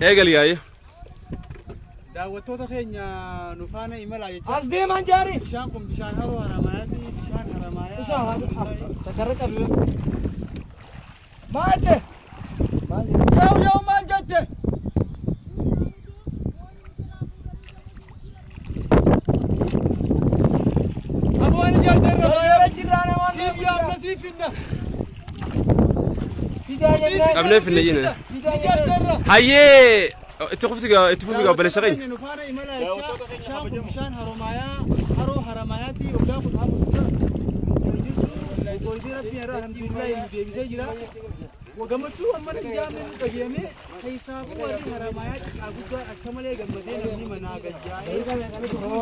Eegali gaa'ee. Daawwattoota keenya nu faana imalaa jecha. As deemaan jaari. Bishaan kun bishaan haroo Haramayaati. Bishaan Haramayaa. Sakarra qabu. Maal jette? Yoo yoo maal jette? Aboo ani ijaartee irra baay'ee. Jirraa namaan. Siif yaamna siif finna. Fidaa jennaan. Qabnee finna jina. Fidaa jennaan. Hayyee itti fufti itti fufi obboleessa keenya. Nu faana imalaa jecha bishaan kun bishaan Haramayaa haroo Haramayaati waggaa 14 dura kan jirtu gogoydii rabbiin irraa alhamdulillah nu deebisee jira. Gammachuu amma hin jaamne nu dhageeme keessaafuu warri Haramayaa xiqqaa guddaa akka malee gammadee namni manaa gajjaa'ee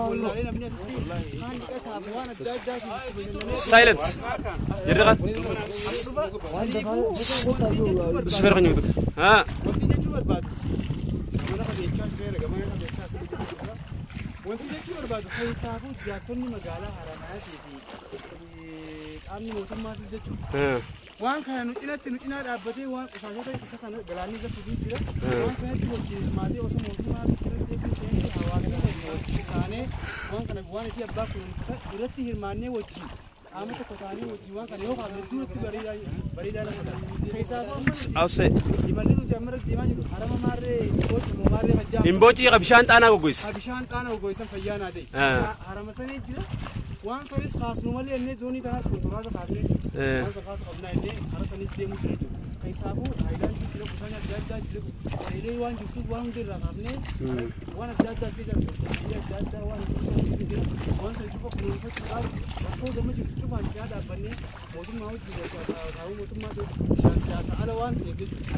wallaalee namni asitti kaan dhiqataaf waan adda addaatiin Silent. Jirri kan. Sifeer kan jirtu. Haa. Wanti jechuu barbaadu mana qabeechaa shufeera gamana qabeechaa asitti jira. Wanti jechuu barbaadu keessaafuu jiraattonni magaalaa Haramaayatii fi qaamni mootummaatis jechuudha. Waan kana nu cinatti nu cinaa dhaabbatee waan qushaashota isa kana galaanni isa fiduu jira. Waan sanatti wajjin hirmaatee osoo mootummaa biratti eeguu hawaasa keenya wajjin taanee waan kana waan isii abbaa kunuunfata irratti hirmaannee wajjin qaama tokko taanee wajjin waan kana yoo kaafne duratti bareedaa bareedaa nama ta'a. Keessaafuu amma Absee. imalli nuti amma irratti deemaa jirru harama maarree boci maarree fajjaa. Hin boocii bishaan xaanaa goggoisa. Bishaan xaana goggoisan fayyaa naa ta'e. Harama sanii jira. Waan sanis kaasnu malee inni doonii tanaas kontiraata kaasnee waan san kaasu qabnaa inni hara saniif deemuu jira jechuudha. Keessaafuu haayilaandii jira bishaan adda addaa jira. Haayilee waan jirtuuf waan hunda irraa kaafnee waan adda addaa as keessa qulqulleessanii adda addaa waan hunda jira. Waan san cufa kunuunfachuudhaaf rakkoo gama jirtu cufaan cinaa dhaabbannee mootummaa wajjin taa'uu mootummaa bishaan siyaasa ala waan ta'eef jechuudha.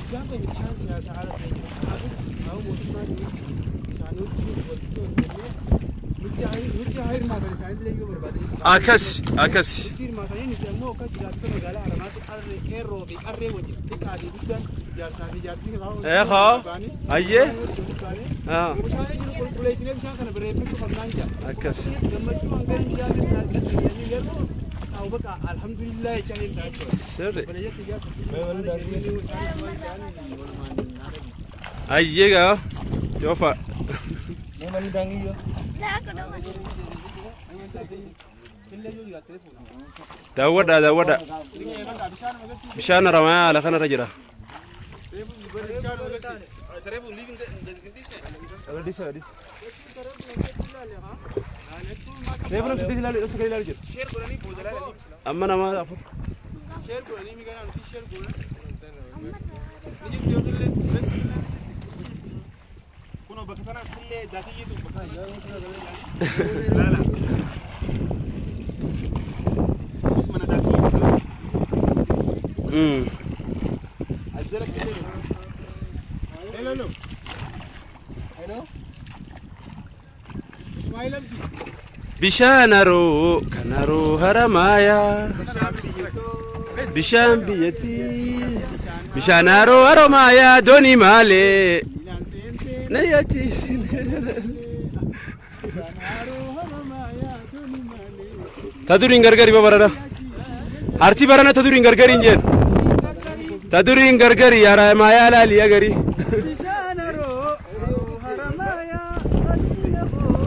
Bishaan keenya bishaan siyaasa ala ta'e jira. Kanaafuu taa'uu mootummaa wajjin isaanii wajjin walitti hojjennee nutti haa hirmaatan isaanii illee yoo barbaadanii. Akkas akkas. Nutti hirmaatanii nuti ammoo akka jiraattota magaalaa Haramaatti qarree qeerroo fi qarree wajjin xiqqaa fi guddaan jaarsaa fi jaartii Eehaa. Hayyee. Bishaan jiru qulqulleessinee bishaan kana bareeffachuu qabnaan jira. Akkas. Gammachuu hanga hin jaarre dhageenyee yeroo ta'u baqa alhamdulillah jechaa hin ta'a jechuudha. Sirri. Obboleeyyan kiyyaa Hayyee gaa. Itti ofa. Manni daangiyyoo. Daawwadhaa daawwadhaa. Bishaan Haramayaa haala kanarra jira. Amma nama afur. Hello. Hello. Ismail Abdi. Bishaan haroo kan haroo Haramayaa. Bishaan biyyattii. Bishaan haroo Haramayaa doonii maalee. Na yaachisin. Ta duriin gargari babarada. Harti barana ta duriin gargari hin jeen. Ta duriin gargari Haramayaa laali agarii. Bishaan haroo Haramayaa qalbii lafoo.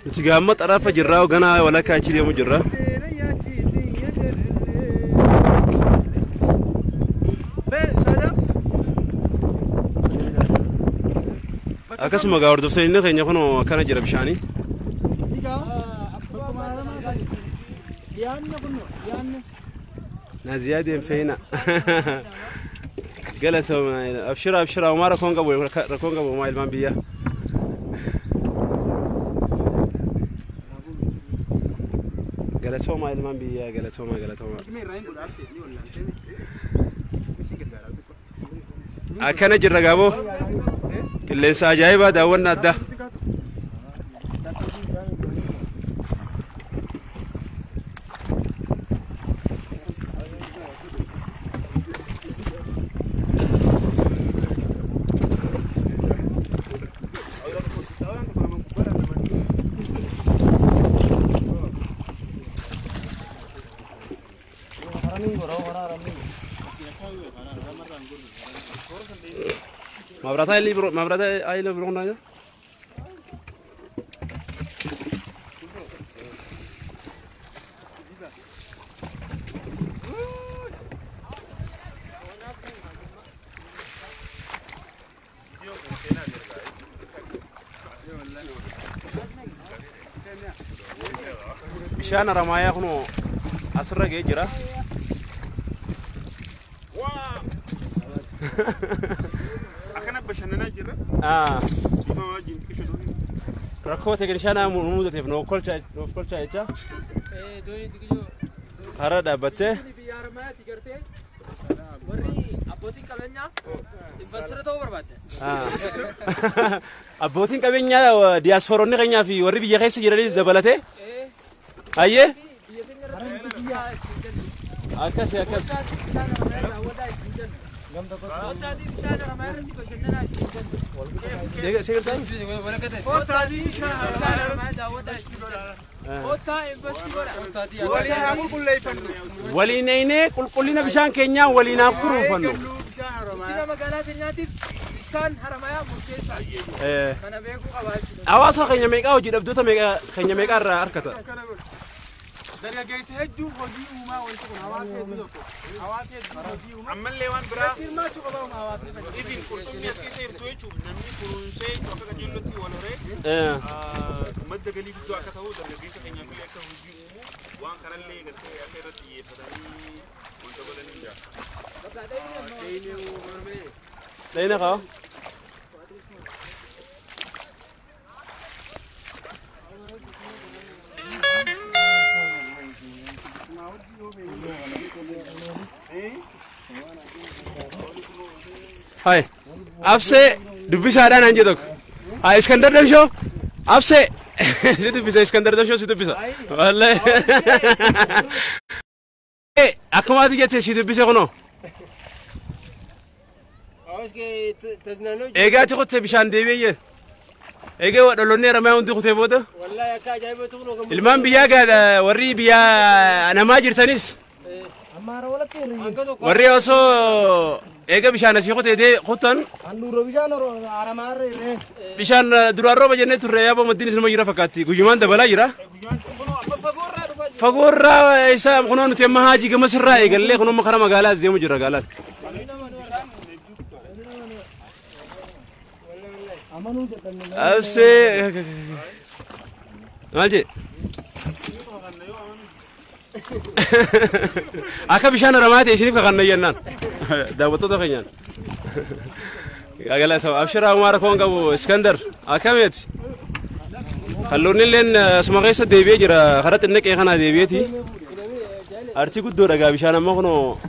Nuti gaamma xarafa jirraa ganaa walakkaa achi deemu jirra. Akkasuma gaa hordoftoonni keenya kun akkana jira bishaanii. Naziyaa deemfeena. Galatooma abshira abshira homaa rakkoon qabu rakkoon qabu homaa ilmaan biyyaa. Galatooma ilmaan biyyaa galatooma galatooma. Akkana jirra gaaboo. Qilleensa ajaa'ibaa daawwannaa addaa. Mabrataa hayilee biroo naa jira. Bishaan Haramaayaa kunoo asirra ga'ee jira. Akkana bashannanaa jirra. Bifa wajjin xiqqisho doonii. Rakkoo teeknishaanaa nu mudateef nuuf kolchaa jecha. Hara dhaabbattee. Biyya Haramayaati gartee warri abbootiin qabeenyaa investara ta'uu barbaadde. Abbootiin qabeenyaa diyaasfooronni keenyaa fi warri biyya keessa jiranis dabalatee. Hayyee. Biyya keenya irratti biyya isin jennu. Akkas akkas. Bishaan Haramayaa daawwadhaa isin jennu. Koottaatii bishaan Haramayaa irratti bashannanaa isin jennu. Koottaatii bishaan Haramayaa daawwadhaa isin jennu. Koottaa investi godha. Waliin haa qulqulleeffannu. Waliin eeynee qulqullina bishaan keenyaa waliin haa kunuunfannu. Bishaan Haramayaa. Guddina magaalaa keenyaatiif bishaan Haramayaa murteessaadha. Kana beekuu qabaa jechuudha. Hawaasa keenya meeqaa hojii dhabdoota keenya meeqaa irraa harkata? Dargaggeessa hedduu hojii uumaa wanti kun hawaasa hedduu tokko. Hawaasa hedduu hojii uumaa. Ammallee waan biraa Hirmaachuu qaba hawaasni. ifin qurxummii as keessa jirtu jechuun namni kunuunsee akka qajeellotti wal horee madda galii guddoo akka ta'u dargaggeessa keenyaaf illee akka hojii uumu waan kanallee gartee akka irratti xiyyeeffatanii wanta godhanii jira. Dhayina qaba. Hai, Absee dubbisaadhaan an jedhu tokko. Hai, Iskandar Damshoo. Absee si dubbisa Iskandar Damshoo si dubbisa. Wallahi. Akkuma ati jette si dubbise kunoo. Eegaa achi kuttee bishaan deebi'ee jee. Eegee dhaloonni Haramayaa hundi kutee booda. Ilmaan biyyaa gaadha warri biyyaa namaa jirtanis. Warri osoo eega bishaan asii kutee kutan bishaan duraan rooba jennee turre yaaboo maddiin isinuma jira fakkaatti guyyumaan dabalaa jira. Fagoorraa isa kunoo nuti amma haajii gama sirraa eegallee kunoo amma karaa magaalaa as deemu jira gaalaan. Absee maal jee? Akka bishaan Haramayaa ta'e isiniif kakanna jennaan daawwattoota keenyaan. Galata abshiraa Umaar koon qabu Iskandar akkamiiti? Halluun illeen asuma keessa deebi'ee jira karaa xinnaqee kana deebi'eeti. Artii guddoodha gaa bishaan amma kunoo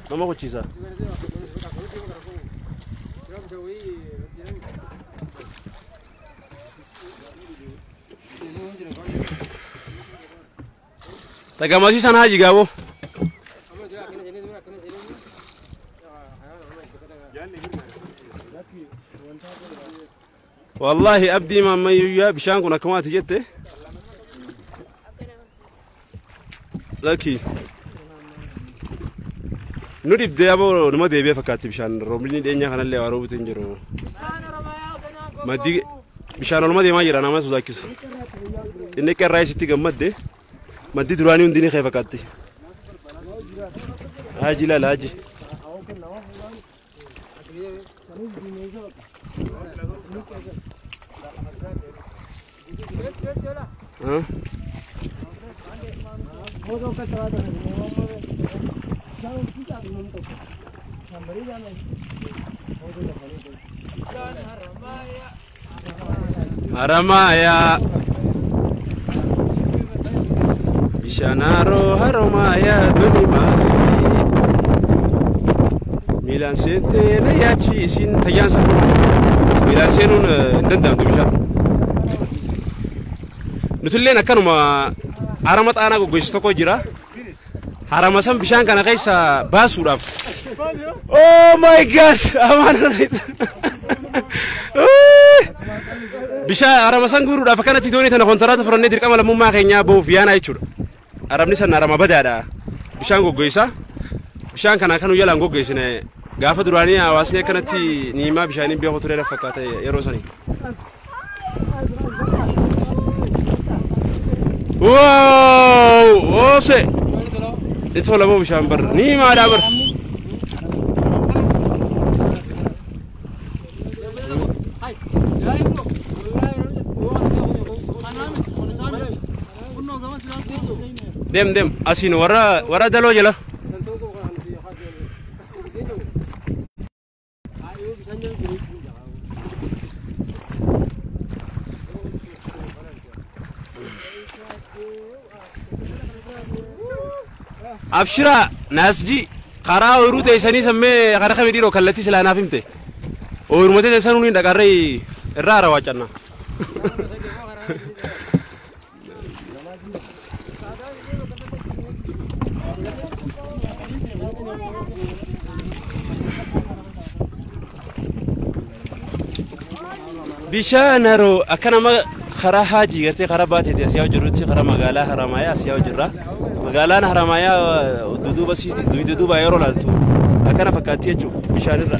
nama kuchiisa. Tagamasiisan haji gaaboo. Wallahi abdii mammayyuu bishaan kun akkuma ati jette. Lakki. Nu dhibdee aboo numa deebi'ee fakkaatti bishaan roobni dhiyeenyaa kanallee waa roobutu hin jiru. Maddii bishaan olma deemaa jira nama sodaachisa. Xinnaqee irraa isitti gammadde maddii duraanii hundi ni kee fakkaatti. Haji laala haji. Haramaya bishaanaroo Haramaya duni maali miilaan seentee na yaachiisin tayyaan sana miilaan seenuun hin danda'amtu bishaan. Nutilleen akkanuma harama xaanaa goggoisu tokko jira. Harama san bishaan kana keessa baasuudhaaf. Oh my God! Amaan bishaan harama san guuruudhaaf akkanatti doonii tana kontaraata furannee dirqama lammummaa keenyaa bahuuf yaanaa jechuudha. Haramni san harama badaadha. Bishaan goggoisa. Bishaan kana kan jalaan goggoisine Gaafa duraanii hawaasni akkanatti niimaa bishaanii beeku ture fakkaata yeroo sanii. Wow! Oose! Ni tola moo bishaan bar? Niimaadhaa bar. Deem deem asiin warra daloo jala. Abshiraa naasji karaa ooyiruu teessanii sammee karaa kamii dhiiroo kallattii silaa naaf himte. Ooyiruma teessan hundi dhaqarree irraa hara waacannaa. Bishaan haroo akka nama karaa haajii gartee karaa baateeti as yaa'u jirutti karaa magaalaa Haramayaa as yaa'u jirra. Magaalaan Haramayaa duduuba duuba yeroo laaltu akkana fakkaatti jechuudha bishaanirra.